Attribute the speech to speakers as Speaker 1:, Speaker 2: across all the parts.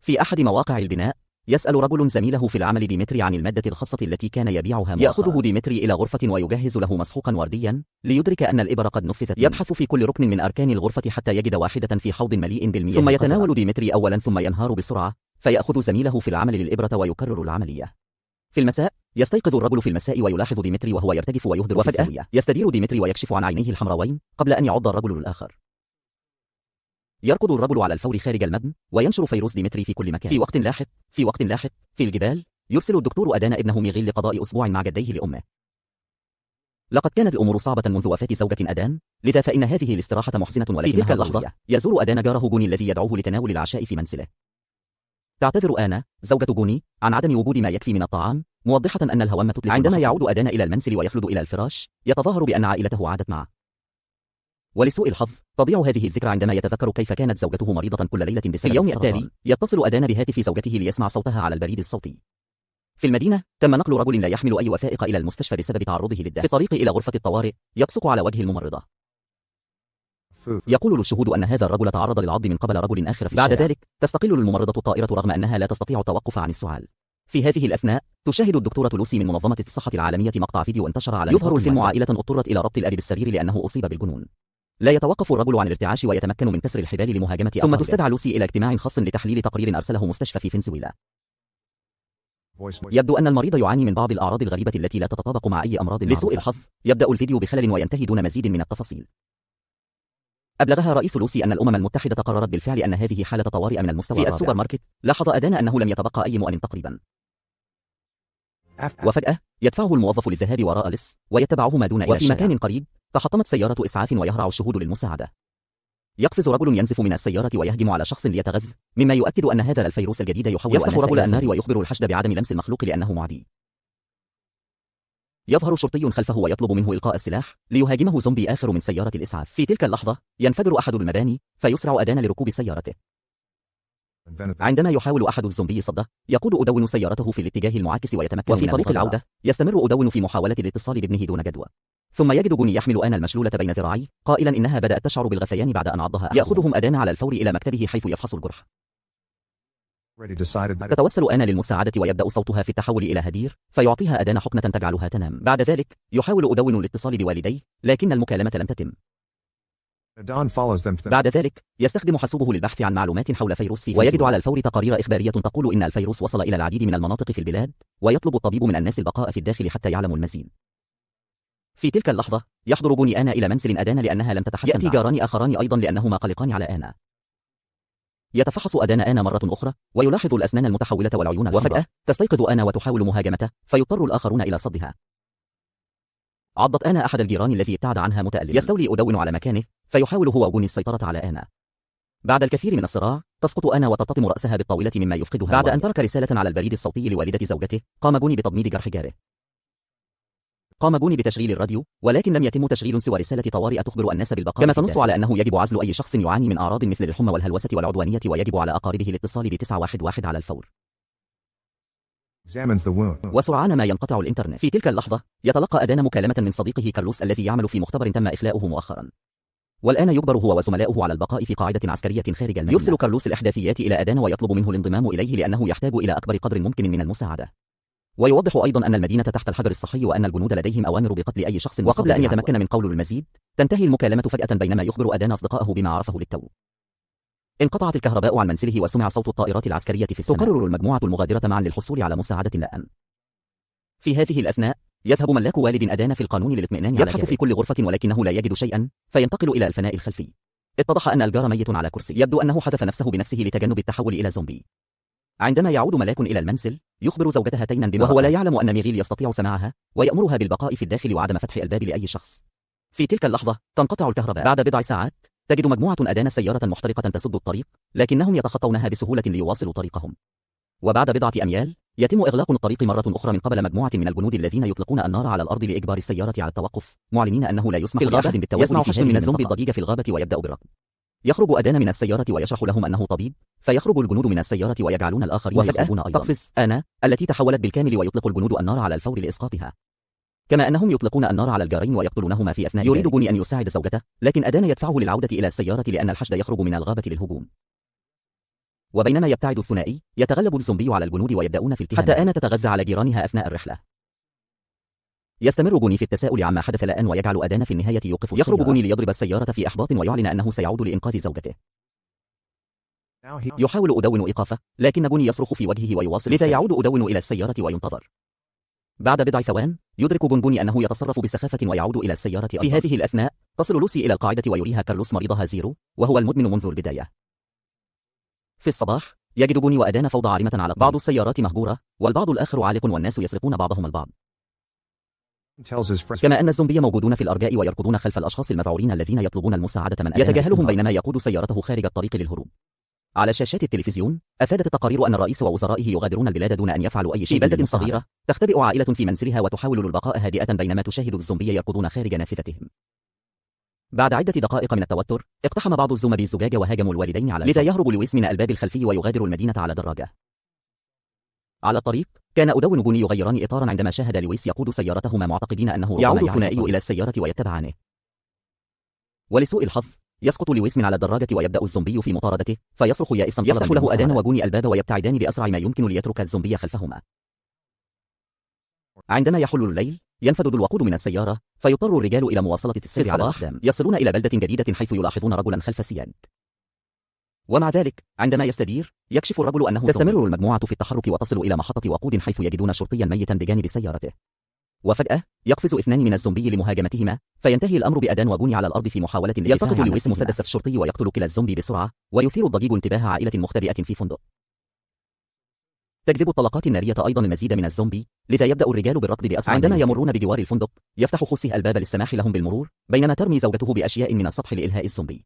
Speaker 1: في أحد مواقع البناء، يسأل رجل زميله في العمل ديمتري عن المادة الخاصة التي كان يبيعها مؤخرا. يأخذه ديمتري إلى غرفة ويجهز له مسحوقا ورديا ليدرك أن الإبر قد نفذت. يبحث في كل ركن من أركان الغرفة حتى يجد واحدة في حوض مليء بالمياه. ثم يتناول ديمتري أولا ثم ينهار بسرعة، فيأخذ زميله في العمل للإبرة ويكرر العملية. في المساء، يستيقظ الرجل في المساء ويلاحظ ديمتري وهو يرتجف ويهدر. وفجأة يستدير ديمتري ويكشف عن عينيه الحمراوين قبل أن يعض الرجل الآخر. يركض الرجل على الفور خارج المبنى وينشر فيروس ديمتري في كل مكان. في وقت لاحق في الجبال، يرسل الدكتور أدانا ابنه ميغيل لقضاء أسبوع مع جديه لأمه. لقد كانت الأمور صعبة منذ وفاة زوجة أدان، لذا فإن هذه الاستراحة محزنة ولكنها في تلك اللحظة يزور أدانا جاره جوني الذي يدعوه لتناول العشاء في منزله. تعتذر آنا زوجة جوني عن عدم وجود ما يكفي من الطعام، موضحة أن الهوام تتلف. عندما يعود أدانا إلى المنزل ويخلد إلى الفراش، يتظاهر بأن عائلته عادت معه. ولسوء الحظ تضيع هذه الذكرى عندما يتذكر كيف كانت زوجته مريضة كل ليلة بسبب اليوم التالي يتصل أدانا بهاتف زوجته ليسمع صوتها على البريد الصوتي. في المدينة تم نقل رجل لا يحمل أي وثائق إلى المستشفى بسبب تعرضه للدهس. في الطريق إلى غرفة الطوارئ يبصق على وجه الممرضة. يقول الشهود أن هذا الرجل تعرض للعض من قبل رجل آخر في الشارع. بعد ذلك تستقل الممرضة الطائرة رغم أنها لا تستطيع التوقف عن السعال. في هذه الأثناء تشاهد الدكتورة لوسي من منظمة الصحة العالمية مقطع فيديو انتشر على يظهر الفيلم عائلة اضطرت إلى ربط الأب بالسرير لأنه أصيب بالجنون. لا يتوقف الرجل عن الارتعاش ويتمكن من كسر الحبال لمهاجمة ثم تستدعى لوسي إلى اجتماع خاص لتحليل تقرير أرسله مستشفى في فنزويلا. يبدو أن المريض يعاني من بعض الأعراض الغريبة التي لا تتطابق مع أي أمراض. لسوء الحظ يبدأ الفيديو بخلل وينتهي دون مزيد من التفاصيل. أبلغها رئيس لوسي أن الأمم المتحدة قررت بالفعل أن هذه حالة طوارئ من المستوى الرابع. في السوبر ماركت لاحظ أدانا أنه لم يتبقى أي مؤن تقريبا. وفجأة يدفعه الموظف للذهاب وراء لص ويتبعهما دون إلى الشارع. وفي مكان قريب تحطمت سيارة إسعاف ويهرع الشهود للمساعدة. يقفز رجل ينزف من السيارة ويهجم على شخص ليتغذ، مما يؤكد أن هذا الفيروس الجديد يحول يفتح رجل النار ويخبر الحشد بعدم لمس المخلوق لأنه معدي. يظهر شرطي خلفه ويطلب منه إلقاء السلاح ليهاجمه زومبي آخر من سيارة الإسعاف. في تلك اللحظة ينفجر أحد المباني فيسرع أدانا لركوب سيارته. عندما يحاول أحد الزومبي صده، يقود أدون سيارته في الاتجاه المعاكس ويتمكن. وفي طريق العودة يستمر أدون في محاولة الاتصال بابنه دون جدوى. ثم يجد جوني يحمل آنا المشلولة بين ذراعيه قائلا إنها بدأت تشعر بالغثيان بعد أن عضها. يأخذهم أدانا على الفور إلى مكتبه حيث يفحص الجرح. تتوسل آنا للمساعدة ويبدأ صوتها في التحول إلى هدير فيعطيها أدانا حقنة تجعلها تنام. بعد ذلك يحاول أدون الاتصال بوالديه لكن المكالمة لم تتم. بعد ذلك يستخدم حاسوبه للبحث عن معلومات حول فيروس في ويجد على الفور تقارير إخبارية تقول إن الفيروس وصل إلى العديد من المناطق في البلاد ويطلب الطبيب من الناس البقاء في الداخل حتى يعلموا المزيد. في تلك اللحظة يحضر جوني آنا إلى منزل أدانا لأنها لم تتحسن. يأتي جاران آخران أيضا لأنهما قلقان على آنا. يتفحص أدانا آنا مرة أخرى ويلاحظ الأسنان المتحولة والعيون الحمراء. وفجأة تستيقظ آنا وتحاول مهاجمته فيضطر الآخرون إلى صدها. عضت آنا أحد الجيران الذي ابتعد عنها متألما. يستولي أدون على مكانه فيحاول هو وجوني السيطرة على آنا. بعد الكثير من الصراع تسقط آنا وتلتطم رأسها بالطاولة مما يفقدها. بعد أن ترك رسالة على البريد الصوتي لوالدة زوجته قام جوني بتضميد جرح جاره. قام جوني بتشغيل الراديو ولكن لم يتم تشغيل سوى رسالة طوارئ تخبر الناس بالبقاء. كما تنص على أنه يجب عزل أي شخص يعاني من أعراض مثل الحمى والهلوسة والعدوانية ويجب على أقاربه الاتصال ب911 على الفور. وسرعان ما ينقطع الإنترنت. في تلك اللحظة يتلقى أدانا مكالمة من صديقه كارلوس الذي يعمل في مختبر تم إخلاؤه مؤخرا، والآن يجبر هو وزملاؤه على البقاء في قاعدة عسكرية خارج المدينة. يرسل كارلوس الإحداثيات إلى أدانا ويطلب منه الانضمام إليه لأنه يحتاج إلى أكبر قدر ممكن من المساعدة. ويوضح أيضا أن المدينة تحت الحجر الصحي وأن الجنود لديهم أوامر بقتل أي شخص. وقبل أن يتمكن من قول المزيد تنتهي المكالمة فجأة بينما يخبر أدانا أصدقائه بما عرفه للتو. انقطعت الكهرباء عن منزله وسمع صوت الطائرات العسكرية في السماء. تقرر المجموعة المغادرة معا للحصول على مساعدة لأن في هذه الأثناء يذهب ملاك والد أدانا في القانون للاطمئنان. يبحث في كل غرفة ولكنه لا يجد شيئا فينتقل إلى الفناء الخلفي. اتضح أن الجار ميت على كرسي، يبدو أنه حذف نفسه بنفسه لتجنب التحول إلى زومبي. عندما يعود ملاك إلى المنزل يخبر زوجتها تينا بما وهو لا يعلم أن ميغيل يستطيع سماعها ويأمرها بالبقاء في الداخل وعدم فتح الباب لأي شخص. في تلك اللحظة تنقطع الكهرباء. بعد بضع ساعات تجد مجموعة أدانا سيارة محترقة تسد الطريق لكنهم يتخطونها بسهولة ليواصلوا طريقهم. وبعد بضعة أميال يتم إغلاق الطريق مرة أخرى من قبل مجموعة من الجنود الذين يطلقون النار على الأرض لإجبار السيارة على التوقف، معلنين أنه لا يسمح لأحد بالتواجد. يسمع حشد من الزومبي الضجيج في الغابة ويبدأ بالركض. يخرج أدانا من السيارة ويشرح لهم أنه طبيب، فيخرج الجنود من السيارة ويجعلون الآخرين يخرجون أيضا. تقفز آنا التي تحولت بالكامل ويطلق الجنود النار على الفور لإسقاطها، كما أنهم يطلقون النار على الجارين ويقتلونهما في أثناء. يريد جوني أن يساعد زوجته لكن أدانا يدفعه للعودة إلى السيارة لأن الحشد يخرج من الغابة للهجوم. وبينما يبتعد الثنائي، يتغلب الزومبي على الجنود ويبدأون في التهام حتى آن تتغذى على جيرانها أثناء الرحلة. يستمر جوني في التساؤل عما حدث الآن ويجعل أدانا في النهاية يوقف السيارة. يخرج جوني ليضرب السيارة في إحباط ويعلن أنه سيعود لإنقاذ زوجته. يحاول أدون إيقافه، لكن جوني يصرخ في وجهه ويواصل، لذا يعود أدون إلى السيارة وينتظر. بعد بضع ثوان يدرك جوني أنه يتصرف بسخافة ويعود إلى السيارة أيضا. في هذه الأثناء تصل لوسي إلى القاعدة ويريها كارلوس مريضها زيرو، وهو المدمن منذ البداية. في الصباح يجد جوني وأدانا فوضى عارمة على بعض السيارات مهجورة، والبعض الآخر عالق والناس يسرقون بعضهم البعض. كما أن الزومبي موجودون في الأرجاء ويركضون خلف الأشخاص المذعورين الذين يطلبون المساعدة من يتجاهلهم بينما يقود سيارته خارج الطريق للهروب. على شاشات التلفزيون أفادت التقارير أن الرئيس ووزرائه يغادرون البلاد دون أن يفعلوا أي شيء. في بلدة صغيرة تختبئ عائلة في منزلها وتحاول البقاء هادئة بينما تشاهد الزومبي يركضون خارج نافذتهم. بعد عدة دقائق من التوتر اقتحم بعض الزومبي الزجاج وهاجموا الوالدين على لذا يهرب لويس من الباب الخلفي ويغادر المدينة على دراجة. على الطريق كان أدون جوني يغيران إطارا عندما شاهد لويس يقود سيارتهما معتقدين أنه يعود الثنائي إلى السيارة ويتبعانه. ولسوء الحظ يسقط لويس من على الدراجة ويبدأ الزومبي في مطاردته فيصرخ يائسا. يفتح له أدانا وجوني الباب ويبتعدان بأسرع ما يمكن ليترك الزومبي خلفهما. عندما يحل الليل ينفذ الوقود من السيارة فيضطر الرجال إلى مواصلة السير على الأقدام. يصلون إلى بلدة جديدة حيث يلاحظون رجلا خلف سياد. ومع ذلك عندما يستدير يكشف الرجل أنه تستمر المجموعة في التحرك وتصل إلى محطة وقود حيث يجدون شرطيا ميتا بجانب سيارته. وفجأة يقفز اثنان من الزومبي لمهاجمتهما فينتهي الأمر بأدان وجوني على الأرض في محاولة يلتقط لويس مسدس الشرطي ويقتل كلا الزومبي بسرعة ويثير الضجيج انتباه عائلة مختبئة في فندق. تجذب الطلقات النارية أيضا المزيد من الزومبي لذا يبدأ الرجال بالركض بأسرع. عندما يمرون بجوار الفندق يفتح خوسيه الباب للسماح لهم بالمرور بينما ترمي زوجته بأشياء من السطح لإلهاء الزومبي.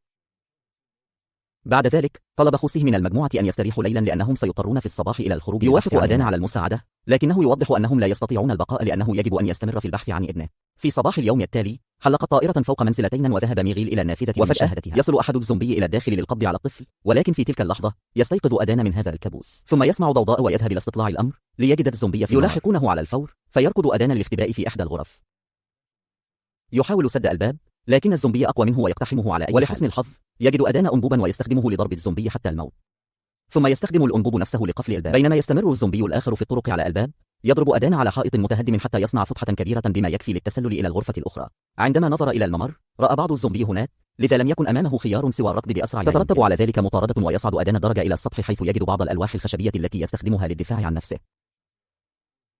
Speaker 1: بعد ذلك طلب خوسيه من المجموعة أن يستريحوا ليلا لأنهم سيضطرون في الصباح إلى الخروج. يوافق أدانا على المساعدة لكنه يوضح أنهم لا يستطيعون البقاء لأنه يجب أن يستمر في البحث عن ابنه. في صباح اليوم التالي حلقت طائرة فوق منزلتين وذهب ميغيل إلى النافذة وفجأة يصل أحد الزومبي إلى الداخل للقبض على الطفل، ولكن في تلك اللحظة يستيقظ أدانا من هذا الكابوس ثم يسمع ضوضاء ويذهب إلى استطلاع الأمر ليجد الزومبي يلاحقونه على الفور فيركض أدانا للاختباء في إحدى الغرف. يحاول سد الباب لكن الزومبي أقوى منه ويقتحمه على أي ولحسن الحظ يجد أدانا أنبوبا ويستخدمه لضرب الزومبي حتى الموت، ثم يستخدم الأنبوب نفسه لقفل الباب. بينما يستمر الزومبي الآخر في الطرق على الباب يضرب أدانا على حائط متهدم حتى يصنع فتحة كبيرة بما يكفي للتسلل إلى الغرفة الأخرى. عندما نظر إلى الممر رأى بعض الزومبي هناك لذا لم يكن أمامه خيار سوى الركض بأسرع. تترتب على ذلك مطاردة ويصعد أدانا الدرجة إلى السطح حيث يجد بعض الألواح الخشبية التي يستخدمها للدفاع عن نفسه.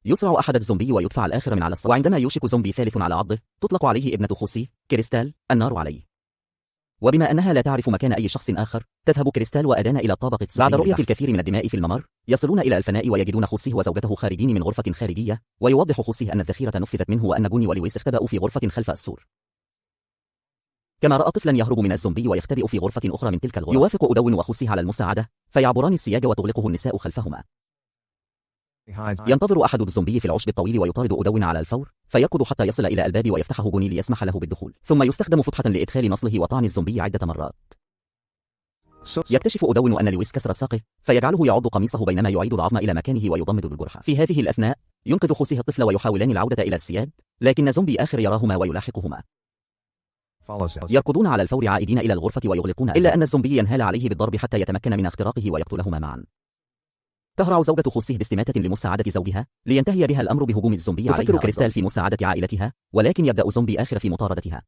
Speaker 1: يسرع أحد الزومبي ويدفع الآخر من على السطح، وعندما يوشك زومبي ثالث على عضه تطلق عليه ابنة خوسيه كريستال النار عليه. وبما أنها لا تعرف مكان أي شخص آخر تذهب كريستال وأدانا إلى الطابق السفلي. بعد رؤية الكثير من الدماء في الممر يصلون إلى الفناء ويجدون خوسيه وزوجته خارجين من غرفة خارجية، ويوضح خوسيه أن الذخيرة نفذت منه وأن جوني ولويس اختبأوا في غرفة خلف السور. كما رأى طفلا يهرب من الزومبي ويختبئ في غرفة أخرى من تلك الغرف. يوافق أدون وخوسيه على المساعدة فيعبران السياج وتغلقه النساء خلفهما. ينتظر أحد الزومبي في العشب الطويل ويطارد أدون على الفور فيركض حتى يصل إلى الباب ويفتحه جوني ليسمح له بالدخول، ثم يستخدم فتحة لإدخال نصله وطعن الزومبي عدة مرات. يكتشف أدون أن لويس كسر ساقه فيجعله يعض قميصه بينما يعيد العظم إلى مكانه ويضمد بالجرحى. في هذه الأثناء ينقذ خوسيه الطفل ويحاولان العودة إلى السياد لكن زومبي آخر يراهما ويلاحقهما. يركضون على الفور عائدين إلى الغرفة ويغلقونها إلا أن الزومبي ينهال عليه بالضرب حتى يتمكن من اختراقه ويقتلهما معا. تهرع زوجة خوسيه باستماتة لمساعدة زوجها لينتهي بها الأمر بهجوم الزومبي عليها. تفكر كريستال في مساعدة عائلتها ولكن يبدأ زومبي آخر في مطاردتها.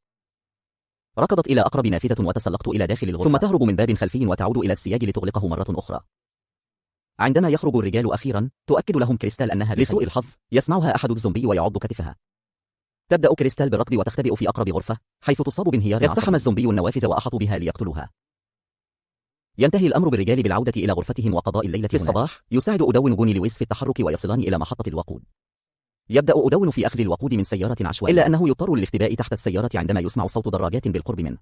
Speaker 1: ركضت إلى أقرب نافذة وتسلقت إلى داخل الغرفة ثم تهرب من باب خلفي وتعود إلى السياج لتغلقه مرة أخرى. عندما يخرج الرجال أخيرا تؤكد لهم كريستال أنها لسوء الحظ يسمعها أحد الزومبي ويعض كتفها. تبدأ كريستال بالركض وتختبئ في أقرب غرفة حيث تصاب بانهيار. اقتحم الزومبي النوافذ وأحاطوا بها ليقتلوها. ينتهي الأمر بالرجال بالعودة إلى غرفتهم وقضاء الليلة. في الصباح يساعد أدون جوني لويس في التحرك ويصلان إلى محطة الوقود. يبدأ أدون في أخذ الوقود من سيارة عشوائية إلا أنه يضطر للاختباء تحت السيارة عندما يسمع صوت دراجات بالقرب منه.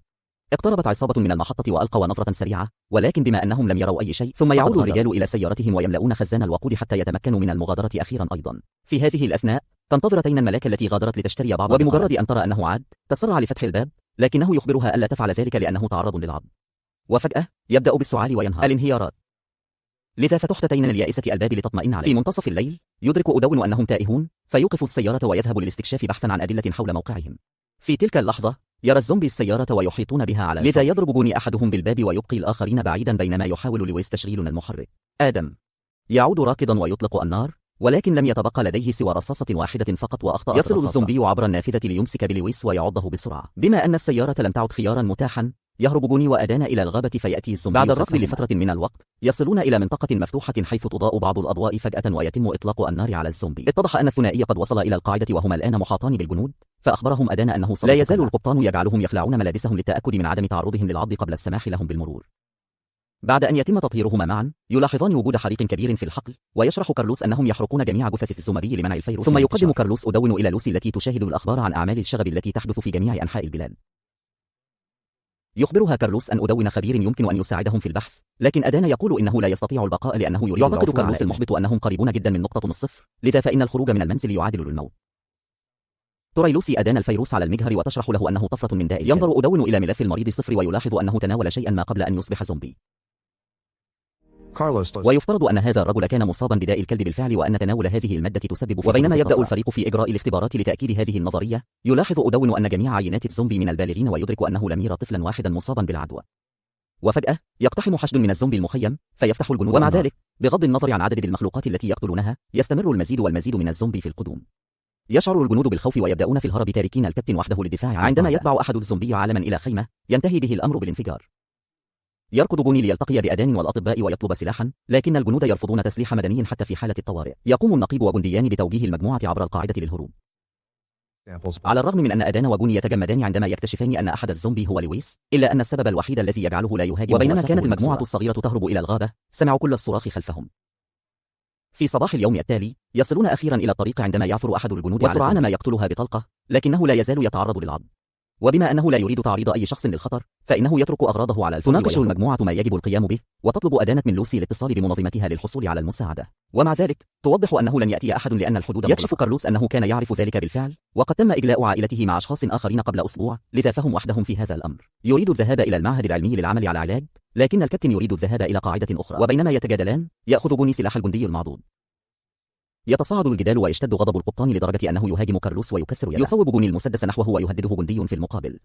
Speaker 1: اقتربت عصابة من المحطة وألقوا نظرة سريعة ولكن بما أنهم لم يروا أي شيء ثم يعود الرجال إلى سيارتهم ويملؤون خزان الوقود حتى يتمكنوا من المغادرة أخيرا أيضا. في هذه الأثناء تنتظر تينا الملاك التي غادرت لتشتري بعض وبمجرد أن ترى أنه عاد تسرع لفتح الباب لكنه يخبرها ألا تفعل ذلك لأنه تعرض للعض. وفجأة يبدأ بالسعال وينهار. الانهيارات لذا فتحت تينا اليائسة الباب لتطمئن عليه. في منتصف الليل يدرك أدون أنهم تائهون فيوقف السيارة ويذهب للاستكشاف بحثا عن أدلة حول موقعهم. في تلك اللحظة يرى الزومبي السيارة ويحيطون بها على لذا يضرب جوني أحدهم بالباب ويبقي الآخرين بعيدا بينما يحاول لويس تشغيل المحرك. آدم يعود راكضا ويطلق النار، ولكن لم يتبقى لديه سوى رصاصة واحدة فقط وأخطأ. يصل الزومبي عبر النافذة ليمسك بلويس ويعضه بسرعة. بما أن السيارة لم تعد خيارا متاحا، يهرب جوني وأدانا إلى الغابة فيأتي الزومبي. بعد الركض لفترة من الوقت يصلون إلى منطقة مفتوحة حيث تضاء بعض الأضواء فجأة ويتم إطلاق النار على الزومبي. اتضح أن الثنائي قد وصل إلى القاعدة وهما الآن محاطان بالجنود، فأخبرهم أدانا أنه لا يزال القبطان يجعلهم يخلعون ملابسهم للتأكد من عدم تعرضهم للعض قبل السماح لهم بالمرور. بعد أن يتم تطهيرهما معا يلاحظان وجود حريق كبير في الحقل، ويشرح كارلوس أنهم يحرقون جميع جثث الزومبي لمنع الفيروس. ثم يقدم كارلوس أدون إلى لوسي التي تشاهد الأخبار عن أعمال الشغب التي تحدث في جميع أنحاء البلاد. يخبرها كارلوس أن أدون خبير يمكن أن يساعدهم في البحث، لكن أدانا يقول إنه لا يستطيع البقاء لأنه يريد. يعتقد كارلوس المحبط أنهم قريبون جدا من نقطة الصفر، لذا فإن الخروج من المنزل يعادل للموت. ترى لوسي أدانا الفيروس على المجهر وتشرح له أنه طفرة من داء. ينظر أدون إلى ملف المريض صفر ويلاحظ أنه تناول شيئا ما قبل أن يصبح زومبي. ويفترض أن هذا الرجل كان مصابا بداء الكلب بالفعل وأن تناول هذه المادة تسبب. وبينما يبدأ الفريق في إجراء الاختبارات لتأكيد هذه النظرية، يلاحظ أدون أن جميع عينات الزومبي من البالغين ويدرك أنه لم يرى طفلا واحدا مصابا بالعدوى. وفجأة يقتحم حشد من الزومبي المخيم فيفتح الجنود. ومع ذلك بغض النظر عن عدد المخلوقات التي يقتلونها يستمر المزيد والمزيد من الزومبي في القدوم. يشعر الجنود بالخوف ويبدأون في الهرب تاركين الكابتن وحده للدفاع. عندما يتبع أحد الزومبي عالما إلى خيمة ينتهي به الأمر بالانفجار. يركض جوني ليلتقي بأدان والأطباء ويطلب سلاحا، لكن الجنود يرفضون تسليح مدني حتى في حالة الطوارئ. يقوم النقيب وجنديان بتوجيه المجموعة عبر القاعدة للهروب. على الرغم من أن أدانا وجوني يتجمدان عندما يكتشفان أن أحد الزومبي هو لويس، إلا أن السبب الوحيد الذي يجعله لا يهاجم. وبينما كانت المجموعة الصغيرة تهرب إلى الغابة، سمعوا كل الصراخ خلفهم. في صباح اليوم التالي يصلون أخيرا إلى الطريق عندما يعثر أحد الجنود وسرعان ما يقتلها بطلقة، لكنه لا يزال يتعرض للعض. وبما أنه لا يريد تعريض أي شخص للخطر، فإنه يترك أغراضه على الفور. تناقش المجموعة ما يجب القيام به، وتطلب أدانة من لوسي الاتصال بمنظمتها للحصول على المساعدة. ومع ذلك توضح أنه لن يأتي أحد لأن الحدود مغلقة. يكشف كارلوس أنه كان يعرف ذلك بالفعل، وقد تم إجلاء عائلته مع أشخاص آخرين قبل أسبوع، لذا فهم وحدهم في هذا الأمر. يريد الذهاب إلى المعهد العلمي للعمل على علاج، لكن الكابتن يريد الذهاب إلى قاعدة أخرى. وبينما يتجادلان يأخذ جوني سلاح الجندي المعضود. يتصاعد الجدال ويشتد غضب القبطان لدرجة أنه يهاجم كارلوس ويكسر يده. يصوب جوني المسدس نحوه ويهدده جندي في المقابل.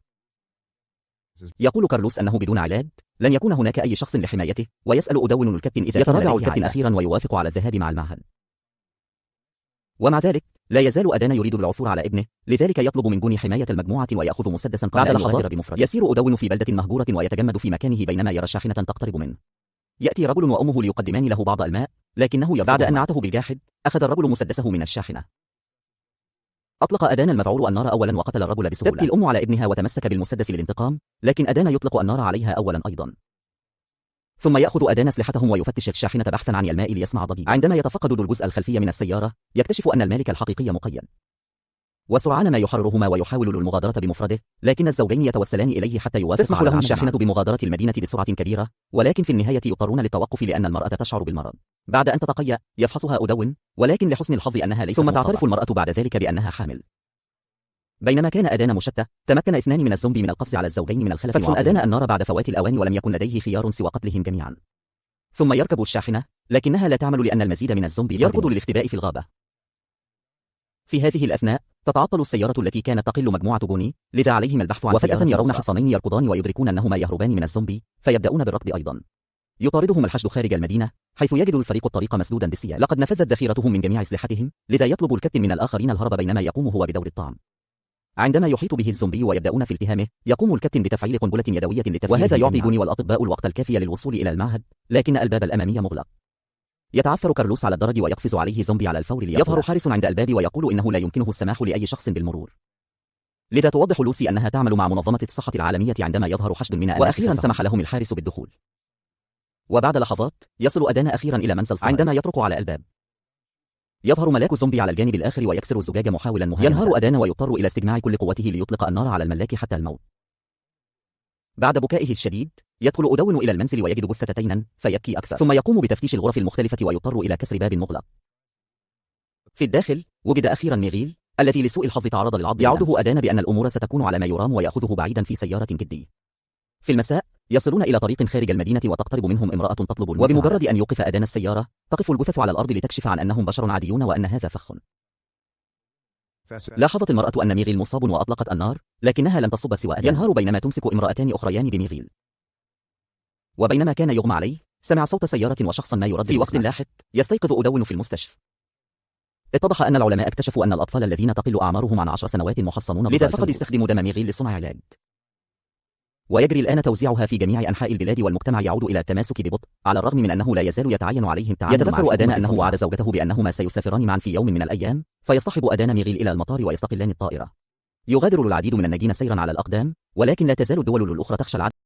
Speaker 1: يقول كارلوس أنه بدون علاج لن يكون هناك أي شخص لحمايته، ويسأل أدون الكابتن إذا يتراجع الكابتن أخيرا ويوافق على الذهاب مع المعهد. ومع ذلك لا يزال أدانا يريد العثور على ابنه، لذلك يطلب من جوني حماية المجموعة ويأخذ مسدسا قبل أن يغادر بمفرده. يسير أدون في بلدة مهجورة ويتجمد في مكانه بينما يرى شاحنة تقترب منه. يأتي رجل وأمه ليقدمان له بعض الماء، لكنه يرفض. بعد أن نعته بالجاحد أخذ الرجل مسدسه من الشاحنة. أطلق أدانا المذعور النار أولا وقتل الرجل بسهولة. تبكي الأم على ابنها وتمسك بالمسدس للانتقام، لكن أدانا يطلق النار عليها أولا أيضا. ثم يأخذ أدانا أسلحتهم ويفتش الشاحنة بحثا عن الماء ليسمع ضجيج. عندما يتفقد الجزء الخلفي من السيارة يكتشف أن المالك الحقيقي مقيد، وسرعان ما يحررهما ويحاول المغادرة بمفرده، لكن الزوجين يتوسلان إليه حتى يوافق. تسمح لهم الشاحنة بمغادرة المدينة بسرعة كبيرة، ولكن في النهاية يضطرون للتوقف لأن المرأة تشعر بالمرض. بعد أن تتقيأ يفحصها أدون، ولكن لحسن الحظ أنها ليست. ثم تعترف المرأة بعد ذلك بأنها حامل. بينما كان أدانا مشتى، تمكن اثنان من الزومبي من القفز على الزوجين من الخلف. فتح أدانا النار بعد فوات الأوان ولم يكن لديه خيار سوى قتلهم جميعا. ثم يركب الشاحنة، لكنها لا تعمل لأن المزيد من الزومبي يركض للاختباء في الغابة. في هذه الأثناء تتعطل السيارة التي كانت تقل مجموعة جوني، لذا عليهم البحث عن سيارة. وفجأة يرون حصانين يركضان ويدركون أنهما يهربان من الزومبي، فيبدأون بالركض أيضا. يطاردهم الحشد خارج المدينة، حيث يجد الفريق الطريق مسدودا بالسيال. لقد نفذت ذخيرتهم من جميع أسلحتهم، لذا يطلب الكابتن من الآخرين الهرب بينما يقوم هو بدور الطعم. عندما يحيط به الزومبي ويبدأون في التهامه، يقوم الكابتن بتفعيل قنبلة يدوية لتفجيره، وهذا يعطي جوني والأطباء الوقت الكافي للوصول إلى المعهد، لكن الباب الأمامي مغلق. يتعثر كارلوس على الدرج ويقفز عليه زومبي على الفور ليقول. يظهر حارس عند الباب ويقول إنه لا يمكنه السماح لأي شخص بالمرور، لذا توضح لوسي أنها تعمل مع منظمة الصحة العالمية عندما يظهر حشد من الناس. وأخيرا سمح لهم الحارس بالدخول. وبعد لحظات يصل أدانا أخيرا إلى منزل صغير. عندما يطرق على الباب يظهر ملاك الزومبي على الجانب الآخر ويكسر الزجاج محاولا مهاجمة. ينهار أدانا ويضطر إلى استجماع كل قوته ليطلق النار على الملاك حتى الموت. بعد بكائه الشديد يدخل أدون إلى المنزل ويجد جثة تينا فيبكي أكثر، ثم يقوم بتفتيش الغرف المختلفة ويضطر إلى كسر باب مغلق. في الداخل وجد أخيرا ميغيل الذي لسوء الحظ تعرض للعض. يعوده أدانا بأن الأمور ستكون على ما يرام ويأخذه بعيدا في سيارة جدي. في المساء يصلون إلى طريق خارج المدينة وتقترب منهم امرأة تطلب المساعدة. وبمجرد أن يوقف أدانا السيارة تقف الجثث على الأرض لتكشف عن أنهم بشر عاديون وأن هذا فخ. لاحظت المرأة أن ميغيل مصاب وأطلقت النار، لكنها لم تصب سوى أدم ينهار بينما تمسك امرأتان أخريان بميغيل. وبينما كان يغمى عليه، سمع صوت سيارة وشخصا ما يردد. في وقت لاحق يستيقظ أودون في المستشفى. اتضح أن العلماء اكتشفوا أن الأطفال الذين تقل أعمارهم عن 10 سنوات محصنون، لذا فقد يستخدموا دم ميغيل لصنع علاج. ويجري الآن توزيعها في جميع أنحاء البلاد، والمجتمع يعود إلى التماسك ببطء على الرغم من أنه لا يزال يتعين عليه التعامل. يتذكر أدان أنه وعد زوجته بأنهما سيسافران معا في يوم من الأيام، فيصطحب أدان ميغيل إلى المطار ويستقلان الطائرة. يغادر العديد من الناجين سيرا على الأقدام، ولكن لا تزال الدول الأخرى تخشى العدوى.